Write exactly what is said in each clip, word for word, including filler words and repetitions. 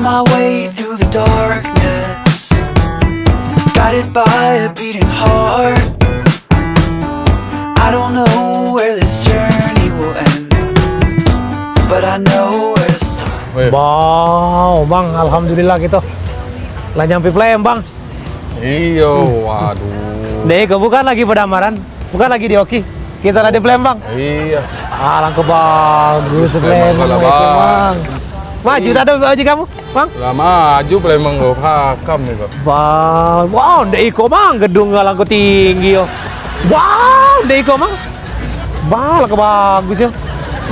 My way through the darkness, guided by a beating heart. I don't know where this journey will end, but I know where to start. Weh. Bau, Bang, alhamdulillah kita lah nyampe Palembang. Iyo, waduh. Dek, kau bukan lagi Padamaran, bukan lagi di Oki. Kita lah di Palembang. Iyo. Alangkah bagus Palembang, Palembang, Bang. Bang. Maju tak ada maju kamu, Bang? Lah maju Palembang kau hakam ni kau. Bang, wow, ndek iko, Bang, gedung alangkah tinggi yo. Wow, ndek iko, Bang. Bah, alangkah bagus yo.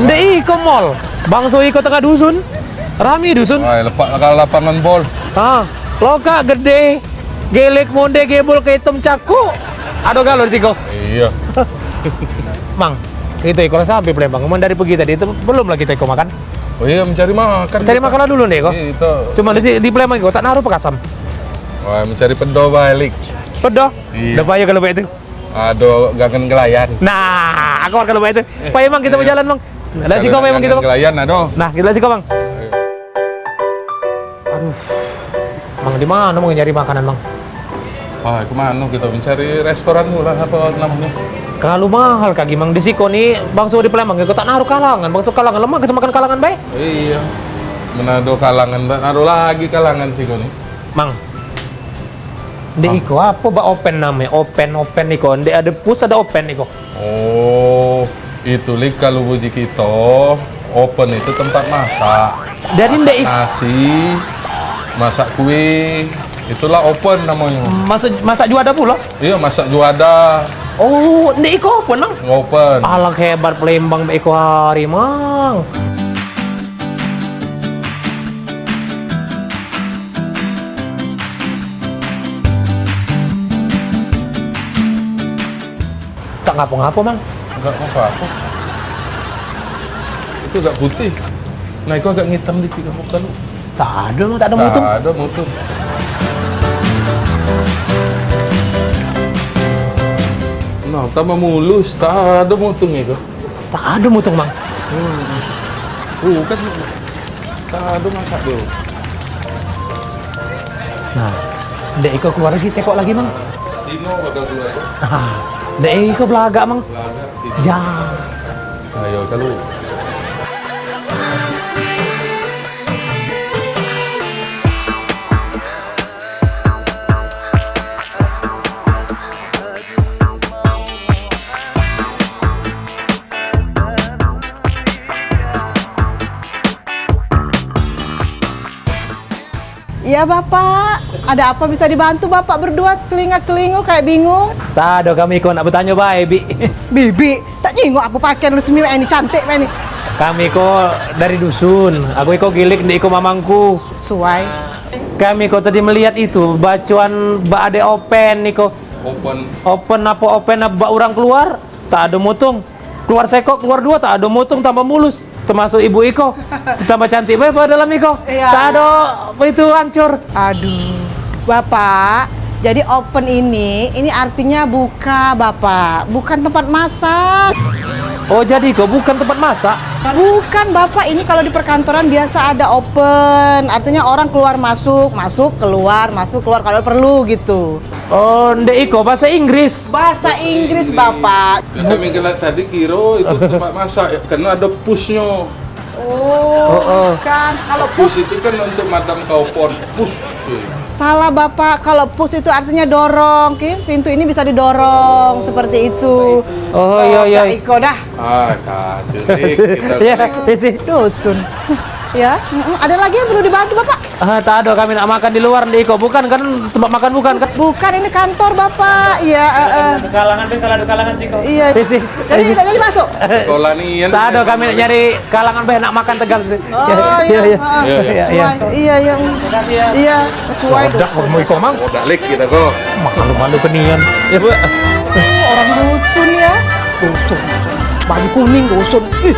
Ndek iko mall. Bangso iko tengah dusun. Rami dusun. Wah, lepak lah lapangan bol. Ha, lokak gede, gelek monde gebol ketem cakuk. Ado galo di tiko. Iyo. Mang, kita iko lah sampai Palembang. Cuman dari pagi tadi itu belum lah kita iko makan. Oh iyo, mencari makan. Cari makan lah dulu nih kok. Itu. Cuma di, si- di Palembang iko tak naruh pekasam. Wah, mencari pedo balik. Pedo. Iya. Dah payah kalau baik itu. Ado gangan gelayan. Nah, aku kalau baik itu. Payah emang kita berjalan, Mang. Lah siko memang kita, Mang. Gelayan ado. Nah, kita siko, Mang. Aduh. Mang, di mana mau nyari makanan, Mang? Ah, kemana kita mencari restoran tu lah apa namanya? Kalau mahal kaki, Mang, di siko ni bangso di Palembang kau tak naruh kalangan, bangso kalangan lemak kita makan kalangan baik. Iya. Menado kalangan, tak naruh lagi kalangan siko ni. Mang. Ndek iko apa bak open name? Open, open iko. Ndek ada pus, ada open iko. Oh, itu lik kalau buji kita open itu tempat masak. Jadi Masak ndek ik- nasi, masak kue, itulah open namanya. Masak masak juada pula. Iya, masak juada. Oh, ndek iko open, Mang. Open. Alang hebat Palembang bak iko hari, Mang. Tak ngapa-ngapa, Mang. Enggak apa-apa. Itu agak putih. Nah, itu agak ngitam dikit kamu kan. Tak ada, Mang, tak ada mutung. Tak ada mutung. Nah, tambah mulus, tak ada mutung itu. Tak ada mutung, Mang. Hmm. Oh, kan tak ada masak dia. Nah, ndek iko keluar lagi sekok lagi, Mang. Tino bakal keluar. Ah, ndek iko belagak, Mang. Lagak, tino. Ya. Ayo, kalau Iya, Bapak. Ada apa bisa dibantu Bapak berdua celingak-celinguk kayak bingung? Tak ada, kami iko nak bertanya bae, Bik. Bibi, tak nyingok apa pakaian lu semilai ini, cantik mak ini. Kami iko dari dusun. Aku iko gilik ndek iko mamangku. Suai. Kami iko tadi melihat itu bacuan bak ade open iko. Open. Open apa open apa bak orang keluar? Tak ada mutung. Keluar sekok, keluar dua, tak ada mutung, tambah mulus. Termasuk ibu iko. Tambah cantik bae pada dalam iko. Iya. Tak ada itu hancur. Aduh, Bapak. Jadi open ini, ini artinya buka, Bapak. Bukan tempat masak. Oh, jadi iko bukan tempat masak? Bukan, Bapak. Ini kalau di perkantoran biasa ada open. Artinya orang keluar masuk, masuk keluar, masuk keluar kalau perlu gitu. Oh, ndek iko bahasa Inggris. Bahasa Inggris, Bapak. Ya, kami kena tadi kira itu tempat masak ya, karena ada pushnya. Oh, Oh, oh. Kan kalau Push push itu kan untuk madam kompor. Push. Salah, Bapak. Kalau push itu artinya dorong, ki. Pintu ini bisa didorong seperti itu. Oh, iya, iya. Dah, iko dah. Ah, kacau. Kita Ya, isi. Dusun. Ya, mm-mm. Ada lagi yang perlu dibantu, Bapak? Ah, tak ada, kami nak makan di luar, ndek iko bukan kan, tempat makan bukan kan? Bukan, ini kantor Bapak. Iya, eh, eh. Kalangan deh, kalau ada kalangan sih kok. Iya. Isi. Jadi tidak jadi masuk. Sekolah ni ya. Tak ada, kami nak nyari kalangan bae, nak makan tegal. Oh, iya. Iya, iya. Ah. Iya, iya. Iya, iya. Iya, yang Makasih ya. Iya, sesuai Dak dusun. Mau iko, Mang. Udah lik kita kok. Malu-malu kenian. Ya, Bu. Orang dusun ya. Dusun. Baju kuning dusun. Ih,